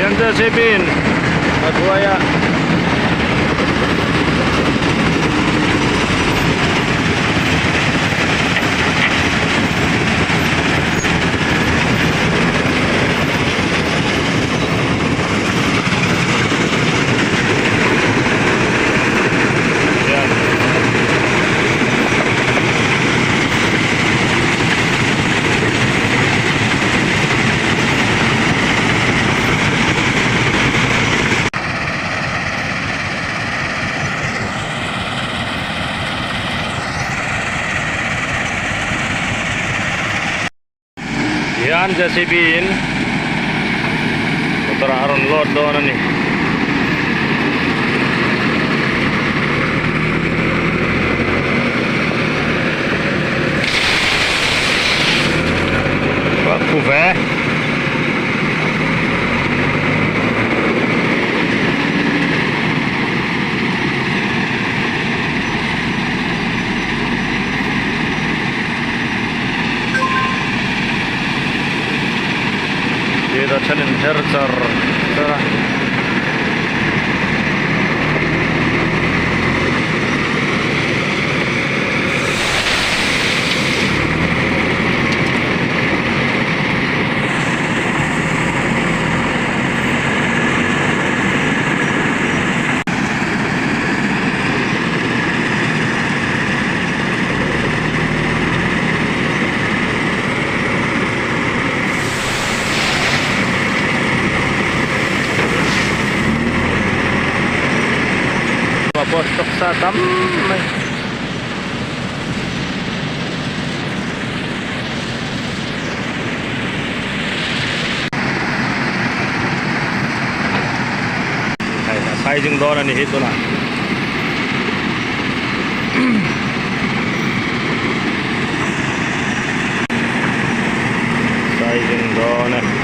Yan JCB in a hruai a. Tihian JCB in motor ah a rawn load dawn a ni. Khu ve. Tih a thenin her char char a. Pawh stock sa tam mai. Hei a sizing dawn a ni hi tunah. Sizing dawn e.